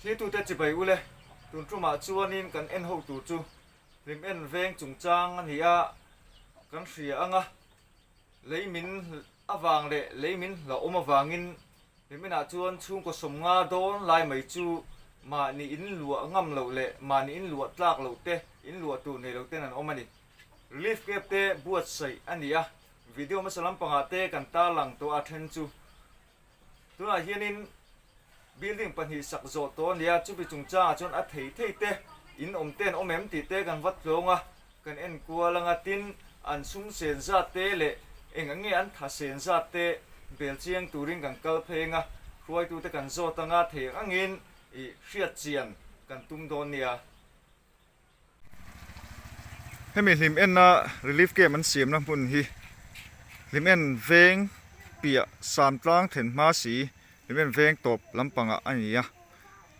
Thlirtute chibai ule, tun tumah chuanin kan en ho tur chu hlim en veng chungchang a ni a, kan hria ang a, lei min avang leh lei min hlauhawm avangin hlim enah chuan chhungkaw sawmnga dawn lai mai chu mahni in luah ngam loh leh mahni in luah tlak loh te, in luah tur nei lo ten an awm a ni. Relief camp te buatsaih a ni a, video hmasa lampangah te kan tarlang tawh a then chu. Tunah hianin building pahnih sak zawh tawh a nia, chumi chungchangah chuan a thei thei te, in awm te an awm em tih te kan va tlawng a, kan en kual anga tin an sum sen zat te leh eng ang nge an tha sen zat te bel chiang turin kan kal phei anga, hruaitute kan zawt anga thei ang angin ih hriat chian kan tum dawn nia. Hemi hlim enna relief camp an siamna hmun hi hlim en veng piah Samtlang then hma si hlim en veng tawp lampangah a ni a,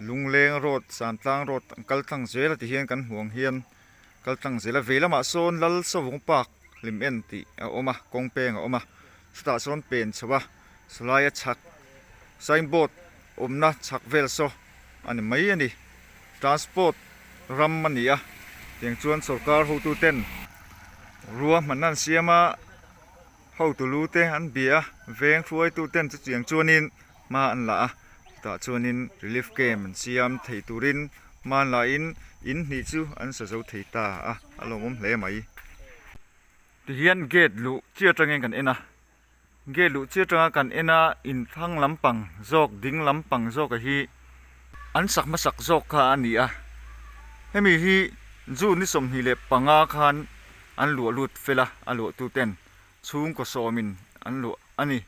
Lungleng road Samtlang road an kal tlang zel a ti hian kan hmuh ang hian kal tlang zel a vei lamah sawn Lal Savawng Park hlim en tih a awm a kawng peng a awm a chutah sawn pen chho a sawlaia chhak signboard awmna chhak vel saw a ni mai a ni. Transport ram a ni a, tiang chuan sorkar hotu ten ruahmanna an siam a, hotu lu te an bia a, veng hruaitu ten chutiang chuanin hma an la a, chutah chuanin relief camp an siam thei turin hma an la in in hnih chu an sa zo thei ta a, a lawmawm hle mai. Tihian gate luh chi atangin kan en a. Gate luh chiah atanga kan en a inthlang lampang zawk ding lampang zawk a hi an sak hmasak zawk kha a ni a hemi hi June ni 25 khan an luah lut fel a a luah tu ten chhungkaw sawmin an luah a ni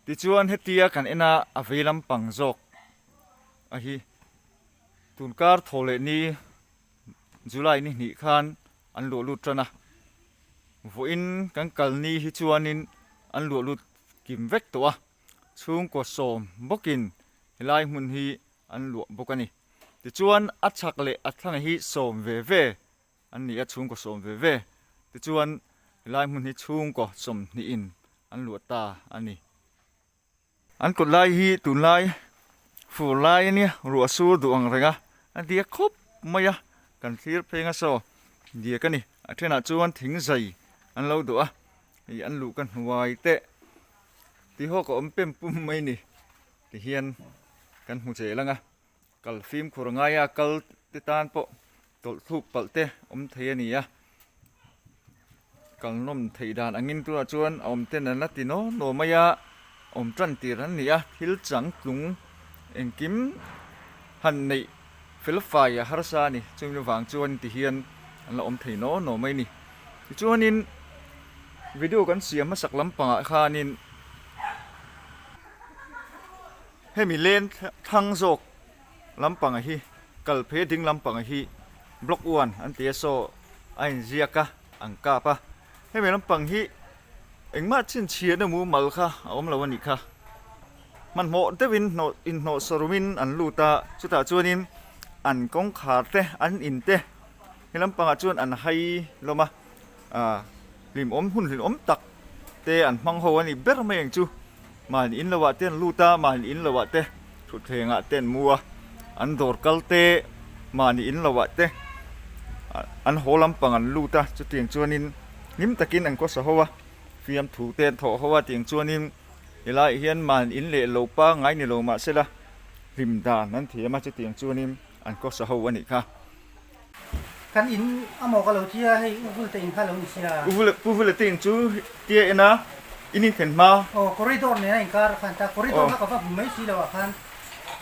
tichuan hetia kan en a a vei lampang zawk a hi tunkar thaw leh ni July ni hnih khan an luah lut tan a. Vawiin kan kal ni hi chuanin an luah lut kim vek tawh a, chhungkaw sawm bawkin helai hmun hi an luah bawk a ni. Tichuan a chhak leh a thlang hi sawm ve ve an ni a, chhungkaw sawm ve ve. Tichuan helai hmun hi chhungkaw sawmhnihin an luah ta a ni. An kawt lai hi tunlai fur lai a nia ruah sur duh ang reng a a diak khawp mai a kan thlir pheng a saw diak a ni a thenah chuan thing zai an lo duh a hei an luh ka hnuai teh tihawk a awm pem pum mai ni tihian kan hmu zel ang a. Kal fimkhur ngaia kal te tan pawh tawlh thluk palh te awm thei a ni a, kal nawm theih dan angin tunah chuan a awm ten an la ti naw naw mai a, awm tan tir an ni a, thil changtlung engkim han neih fel fai a harsa a ni, chumi avang chuan ti hian an la awm thei naw naw mai a ni. Tichuanin video kan siam hmasak lampangah khanin. Hemi len thlang zawk lampanga hi kal phei ding lampanga hi block one an ti a saw a inziak a an kap a hemi lampang hi engmah chhinchhiahna mumal kha a awm lo a nih kha hmanhmawh deuhin hnawh inhnawh sawrumin an lut a chutah chuanin an kawngkhar te an in te he lampangah chuan an hai hlawm a ah hlimawm hun hlimawm tak te an hmang ho a ni ber mai ang chu. Mahni in lohah te an lut a, mahni in lohah te thutthlengah te an mu a, an dawr kal te mahni in lohah te an haw lampang an lut a, chutiang chuanin hlim takin an khawsa ho a, fiamthu te an thawh ho a tiang chuanin helaiah hian mahni in leh lo pangngai ni lo mahsela hlim dan an thiam a, chutiang chuanin an khawsa ho a nih kha. Kan in a maw ka lo tia hei U Vulte in kha lo ni sia. U Vule Pu Vule te in chu tia en a in in thlen hma. Aw corridor nen a inkar khan ta corridor kha ka va hmu mai si lo ah khan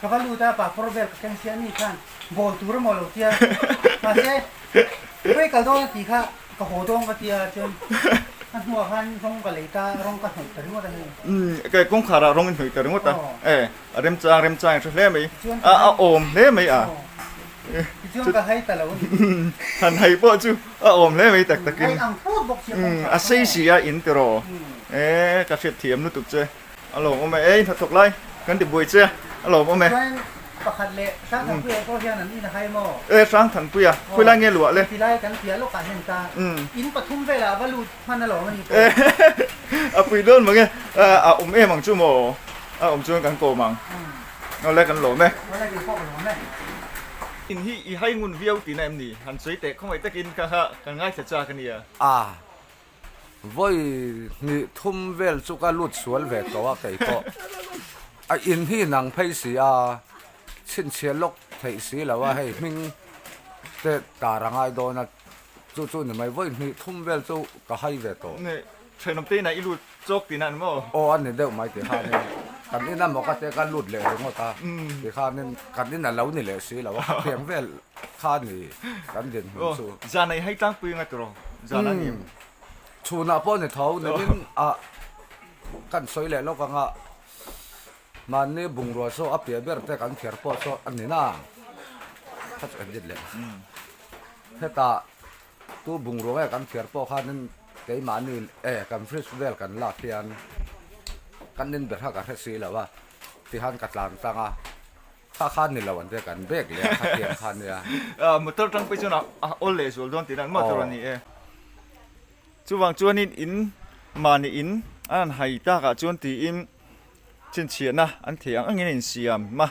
ka va lut a passport vel ka keng sia mi khan bawl tur a maw lo tia mahse khawi kal dawn a tih kha ka haw dawn ka tia chuan a hnuah khan rawng ka lei ta rawng ka hnawih ta ringawt a hei. Umm kawngkhar ah rawng in hnawih ta ringawt a e a remchang remchang in hre hle mai a a awm hle mai a. Tichuan ka hai ta lo a ni. Han hai pawh chu a awm hle mai tak takin. Hai ang phut bawk sia kawng A sei si a in ti rawh. E ka hriat thiam lutuk che. A lawm awm e. E in hnathawk lai kan ti buai che a a lawm awm e. Chuan pakhat leh Hrangthanpuia pawh hian an in a hai maw? E Hrangthanpuia khawi lai nge luah le? Ti lai kan piah lawkah hian ta in pathum velah va lut hman a lawm a ni pawh. A pui dawn mang e. A awm em ang chu maw? A awm chuan kan kawm ang. Awle kan lawm e. Awle kei pawh ka lawm e. In hi i hai ngun viau tihna em ni? Han sawi teh khawngaih takin ka kha kan ngaithla chak a nia. A, vawi hnih thum vel chu ka lut sual ve tawh a kei pawh. A in hi nang phei si a, chhinchhiah lawk theih si lo a hei hming te tar a ngai dawn a, chu chu ni mai vawi hnih thum vel chu ka hai ve tawh. Thenawm te inah i lut chawk tihna an maw? Aw a ni deuh mai tikhanin kan ina maw ka te ka lut leh ringawt a, tikhanin kan in a lo ni leh si lo a, khatiang vel kha a ni kan dinhmun chu. Aw zan ah i hai tlangpui anga tiraw? Zan ah ni em? Chhunah pawh ni tho, nimin ah kan sawi leh lawk anga mahni bungrua saw a piah ber te kan kher pawh saw a ni na, kha chu edit leh hetah. Tu bungrua nge kan phiar pawh khanin keimahni e kan fridge vel kan lak hian kan in ber kha ka hre si lo a tihan ka tlan tlang a kha kha ni lo an tia kan bag leh a khatiang kha nia. Motor tang pawh chuan a awl leh zual dawn tihna motor a ni e. Chuvang chuanin in mahni in an han hai takah chuan tiin chhinchhiahna an thei ang angin a insiam a.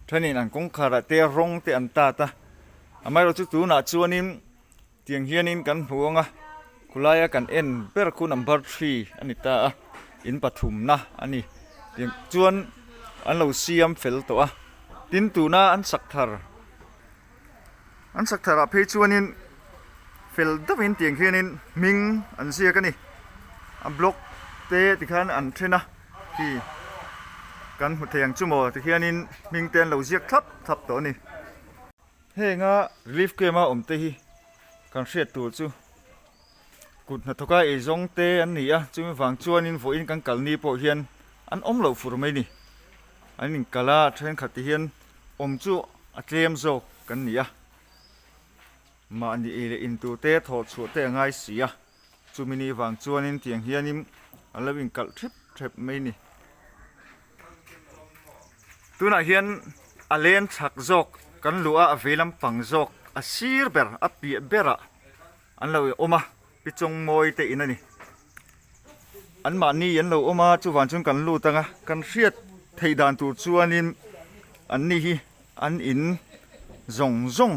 Thenin an kawngkhar ah te rawng te an tat a, amaherawhchu tunah chuanin tiang hianin kan hmu ang a, khulaia kan en ber khu number three a ni ta a, in pathumna a ni tiang chuan an lo siam fel tawh a, tin tuna an sak thar an sak thar ah phei chuanin fel deuhin tiang hianin hming an ziak a ni, a block te tikhan an then a. Hi kan hmu thei ang chu maw tikhianin hming te an lo ziak thlap thlap tawh a ni. Henga relief camp a awm te hi kan hriat tur chu kut hnathawka eizawng te an ni a, chumi vang chuanin vawiin kan kal ni pawh hian an awm loh fur mai ni. An inkal a thenkhat ti hian awm chu a tlem zawk kan ni a, mahni ei leh in tur te thawh chhuah te a ngai si a. Chumi ni vang chuanin tiang hianin an lo inkalh thep thep mai ni. Tunah hian a len chak zawk kan luh a, a vei lampang zawk a sir ber a piah berah an lo awm a, pi chawng mawi te in a ni. An mahni an lo awm a, chuvang chuan kan lut ang a, kan hriat theih dan tur chuanin an ni hi an in zawng zawng.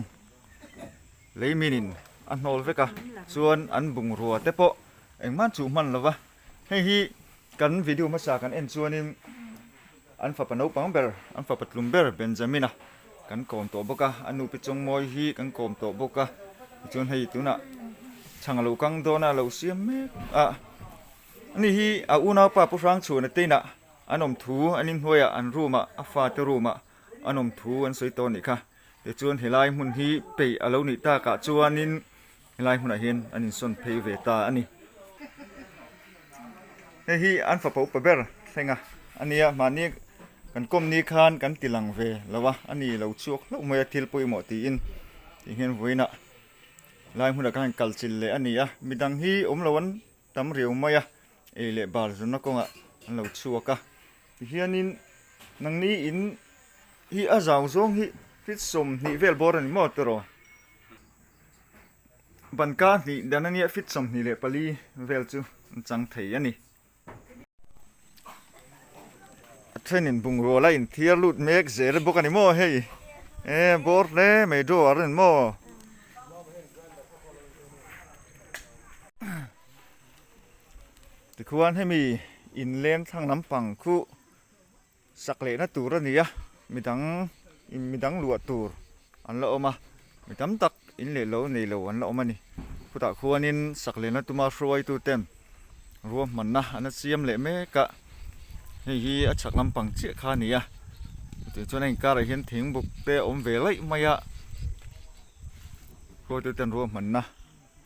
Leiminin a hnawl vek a, chuan an bungrua te pawh engmah chuh hman lo va. Hei hi kan video hmasa kan en chuanin an fapa naupang ber, an fapa tlum ber Benjamina kan kawm tawh bawk a, a nu pi Chawngmawi hi kan kawm tawh bawk a. Tichuan hei tunah chhang a lo kang dawn a, a lo siam mek a. Ani hi a unaupa Pu Hrangchhuana te inah an awm thu, an inhnuaiah an room ah, a fate room ah an awm thu an sawi tawh a nih kha. Tichuan helai hmun hi peih a lo nih takah chuanin helai hmunah hian an insawn phei ve ta a ni. Hei hi an fapa upa ber thleng a a nia mahni kan kawm ni khan kan ti lang ve lo a a ni lo chhuak hlauh mai a thil pawimawh tiin tih hian vawiinah helai hmunah khan kal chilh leh a ni a midang hi awm lo an tam riau mai a ei leh bar zunna kawngah an lo chhuak a tihianin nangni in Hi a zau zawng hi feet 20 vel bawr a ni maw tiraw? Banka hnih dan a nia feet 24 vel chu an chang thei a ni. A thenin bungrua la inthiar lut mek zel bawk a ni maw hei? E bawr hle mai drawer a ni maw? Tikhuan hemi inleng thlang lampang khu Sak lehna tur a ni a, midang midang luah tur an la awm a, mi tam tak in leh lo nei lo an la awm a ni. Khutah khuanin sak lehna tuma hruaitu ten ruahmanna an la siam leh mek a, hei hi a chhak lampang chiah kha a ni a, chutiang chuan a inkarah hian thingbuk te a awm ve laih mai a, hruaitu ten ruahmanna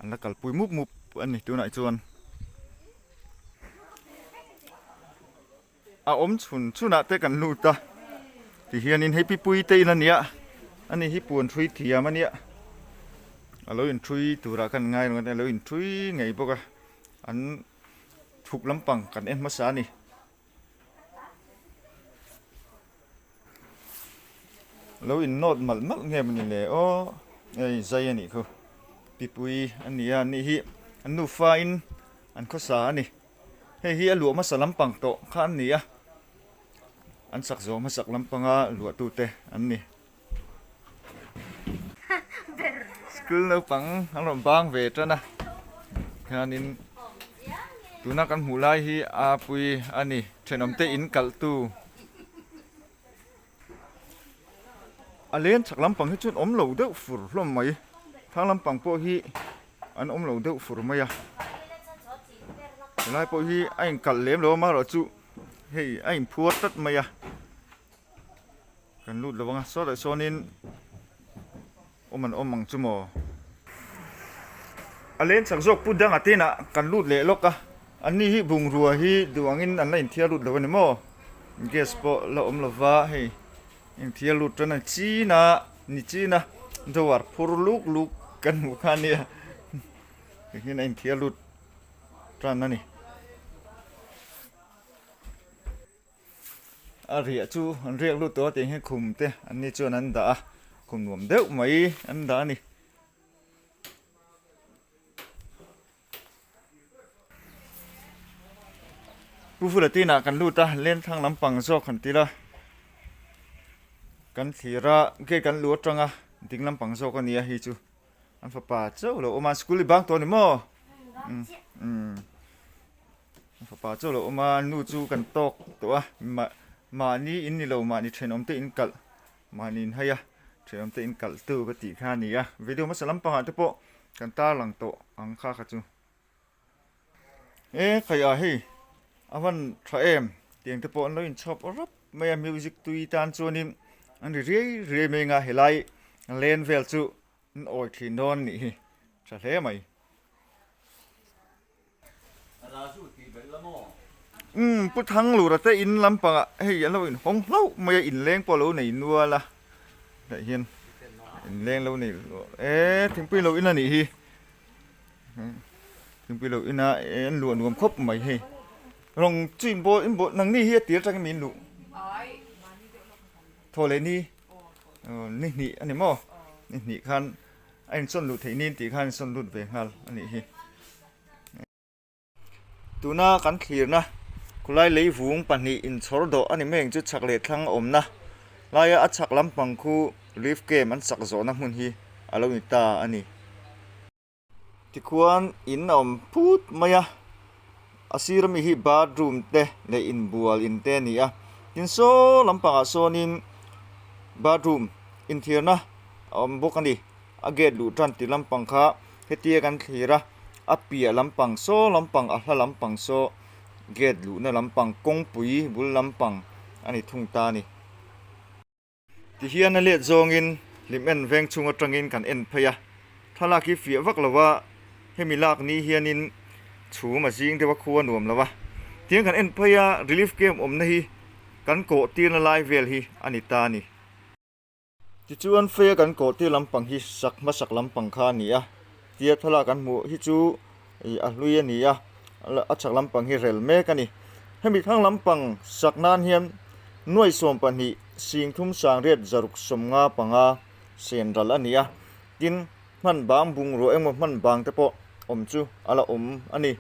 an la kalpui mup mup a ni tunah chuan. A awm chhun chhunah te kan lut a tihianin hei pipui te in a nia ani hi puan hrui thiam a nia a lo inhrui turah khan ngai reng a lo inhrui ngei bawk a an thuk lampang kan en hmasa a ni. Lo in nawt malh malh nge maw ni le aw hei zai a nih khu pipui a ni a ni hi an nufa in an khawsa a ni. Hei hi a luah hmasa lampang tawh kha an ni a. An sak zawh hmasak lampanga luahtute an ni. School naupang an rawn bang ve tan a, khianin tuna kan hmuh lai hi a pui a ni, thenawmte in kalhtu. A len chhak lampang hi chuan awm lo deuh fur hlawm mai, thlang lampang pawh hi an awm lo deuh fur mai a, helai pawh hi a inkalh lem lo a amaherawhchu hei a inphuar tlat mai a. Kan lut lo ang a, sawtah sawnin awm an awm ang chu maw? A len chak zawk pu danga te inah kan lut leh lawk a, anni hi bungrua hi duh angin an la inthiar lut lo a ni maw? Gas pawh la awm lo va, hei inthiar lut tan a ni china ni china dawar phur luk luk kan hmuh kha a nia, tihian a inthiar lut tan a ni. A riah chu an riak lut tawh a tih hian khum te an ni chuan an dah a khum nuam deuh mai an dah a ni. Pu Vula tinah kan lut a Lenthlang lampang zawk han ti la kan thlir a gate kan luh atanga ding lampang zawk a ni a hei chu an fapa chauh lo awm a school i bang tawh a ni maw? Umm. Fapa chu a lo awm a, nu chu kan tawk tawh a, mahni in ni lo mahni thenawm te in kalh mahni in hai a, thenawm te in kalh tu ka tih kha a ni a, video hmasa lampangah te pawh kan tarlang tawh ang kha kha chu. E khai ah hei a van tha em tiang te pawh an lo inchhawp rap mai a music tui tan chuanin an ri riai riai mai anga helai len vel chu an awi thin dawn a nih hi tha hle mai. Umm Pu Thanglura te in lampangah hei an lo inhawng hlauh mai a inleng pawh a lo nei nual a tah hian inleng lo nei e thingpui lo in a nih hi thingpui lo in a e an luah nuam khawp mai hei rawng chu in bawl in bawl nangni hi a tir atangin min luh thaw leh ni ni hnih a ni maw ni hnih khan a insawn luh theih nin tih khan a insawn lut ve nghal a nih hi. Tuna kan thlirna khulai leivung pahnih inchhawr dawh a ni mai ang chu chhak leh thlang a awmna laia a chhak lampang khu relief camp an sak zawhna hmun hi a lo ni ta a ni. Tikhuan in a awm phut mai a, a sir ami hi bathroom te leh inbual in te a ni a, tin saw lampangah sawnin bathroom inthiarna a awm bawk a ni. A gate luh tan tih lampang kha hetia kan thlir a, a piah lampang saw lampang a hla lampang saw gate luhna lampang kawngpui bul lampang a ni thung ta a ni. Tihian a let zawngin hlim en veng chhung atangin kan en phei a, thlalak hi fiah vak lo a, hemi lak ni hianin chhum a zing deuh a khua nuam lo a, tihian kan en phei a relief camp awmna hi kan kawh tirna lai vel hi a ni ta a ni. Tichuan Feia kan kawhtir lampang hi sak hmasak lampang kha a ni a, tia thlalak kan hmuh hi chu ih a hlui a ni a, a chhak lampang hi rel mek a ni. Hemi thlang lampang sak nan hian nuai 12 singthum sangriat zaruk 55 sen ral a ni a, tin hman bang bungrua engmaw hman bang te pawh awm chu a la awm a ni.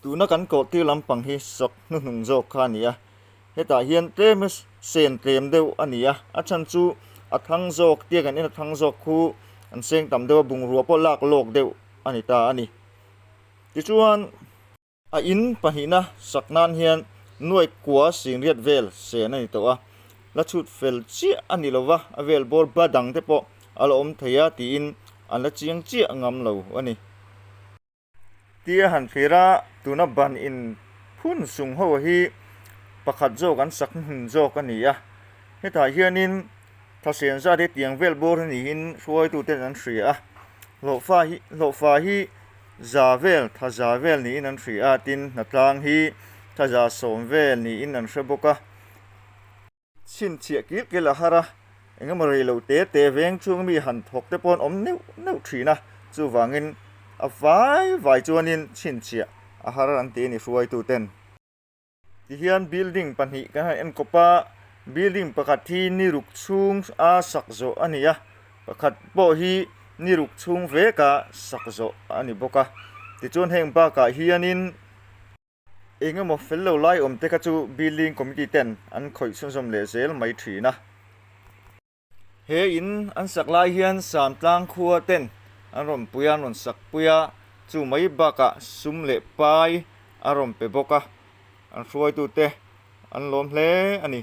Tuna kan kawhtir lampang hi sak hnuhnung zawk kha a ni a, hetah hian tlem hi sen tlem deuh a ni a, a chhan chu a thang zawk tia kan en a thang zawk khu an seng tam deuh a, bungrua pawh lak lawk deuh a ni ta a ni. Tichuan a in pahnihna sak nan hian nuai kua singriat vel sen a ni tawh a, la chhut fel chiah a ni lova, a vel bawr ba dang te pawh a la awm thei a tiin an la chiang chiah ngam lo a ni. Tia han thlir a, tuna ban in phun sung ho hi pakhat zawk an sak hmun zawk a ni a, hetah hianin thasian zat hi tiang vel bawr a niin hruaituten an hria a, hlawhfa hi hlawhfa hi za vel tha za vel niin an hria a, tin hnatlang hi tha za sawm vel niin an hre bawk a. Chhinchhiah kil kil a har a, eng emaw rei lo te te veng chhung mi han thawk te pawh an awm neuh neuh thin a, chuvangin a vai vai chuanin chhinchhiah a har an ti a ni hruaitu ten. Tihian building pahnih kan han enkawp a, building pakhat hi ni ruk chhung a sak zawh a ni a, pakhat pawh hi ni ruk chhung veka sak zawh a ni bawk a, tichuan heng bakah hianin. Eng emaw fel lo lai awm te kha chu building committee ten an khawih chhunzawm leh zel mai thin a. He in an sak lai hian Samtlang khua ten an rawn pui a, an rawn sak pui a, chu mai bakah sum leh pai a rawn pe bawk a, an hruaitute an lawm hle a ni.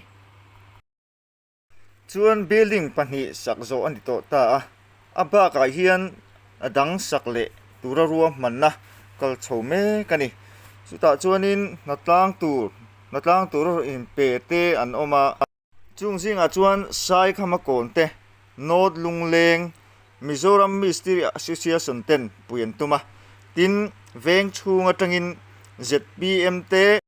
Chuan building pahnih sak zawh a ni tawh ta a, a bakah hian a dang sak leh tura ruahmanna kal chho mek a ni. Chutah chuanin hnatlang tur hnatlang tur inpe te an awm a. Chung zingah chuan Saikhama kawn te, North Lungleng, Mizoram Mistiri Association ten pui an tum a, tin veng chhung atangin zpm te,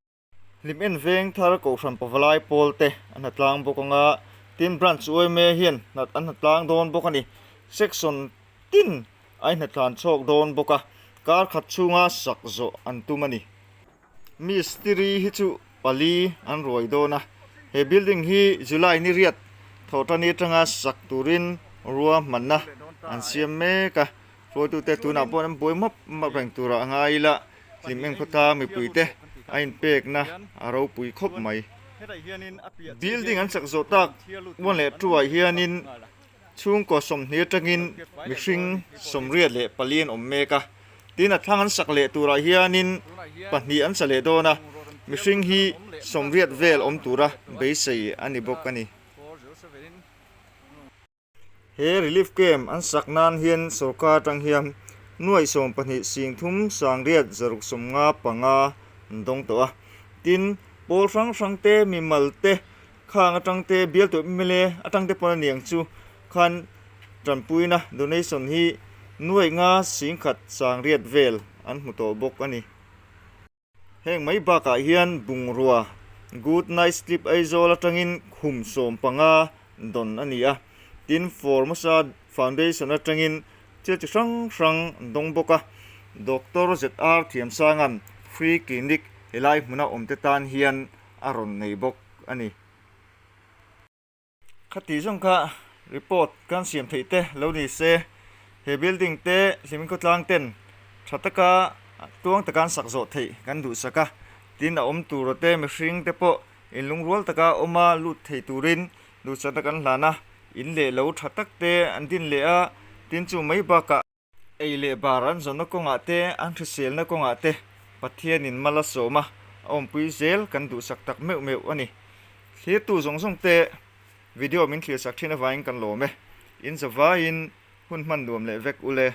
Hlim en veng thar Kohhran Pavalai pawl te an hnatlang bawk anga, tin Branch yma hian an hnatlang dawn bawk a ni. Section tin a inhnathlan chhawk dawn bawk a, kar khat chhunga sak zawh an tum a ni. Mistiri hi chu pali an ruai dawn a, he building hi July ni riat thawhtani atanga sak turin ruahmanna an siam mek a, hruaitute tunah pawh an buai map map reng turah a ngai ila, hlim em khawtlang mipuite a inpekna a ropui khawp mai. Building an sak zawh tak one leh two ah hianin Chhungkaw 20 atangin mihring 84 an awm mek a, tin a thlang an sak leh turah hianin pahnih an sa leh dawn a, mihring hi 80 vel awm tura beisei a ni bawk a ni. He relief camp an sak nan hian sorkar atang hian nuai 12 singthum sangriat zaruk 55 an dawng tawh a, tin pawl hrang hrang te mimal te Khang atang te bialtu mla atang te pawn a niang chu khan tanpuina donation hi nuaih nga singkhat sangriat vel an hmu tawh bawk a ni. Heng mai bakah hian bungrua Good Night Sleep Aizawl atangin khum 15 dawn a ni a, tin Formosa Foundation atangin thil chi hrang hrang an dawng bawk a. Doctor ZR Thiamsanga'n Free Clinic helai hmuna awmte tan hian a rawn nei bawk a ni. Khati zawng kha report kan siam theih te lo ni se, he building te Hlimin khawtlang ten tha taka tuang taka an sak zawh theih kan duhsak a, tin a awm tur te mihring te pawh inlungrual taka awma lut thei turin duhsakna kan hlan a, in leh lo tha tak te an din leh a, tin chu mai bakah. Ei leh bar an zawnna kawngah te, an hriselna kawngah te Pathianin mal a sawm a, a awmpui zel kan duhsak tak meuh meuh a ni. Thlirtu zawng zawng te video min thlirsak thin avangin kan lawm e. In zavaiin hun hman nuam leh vek ule.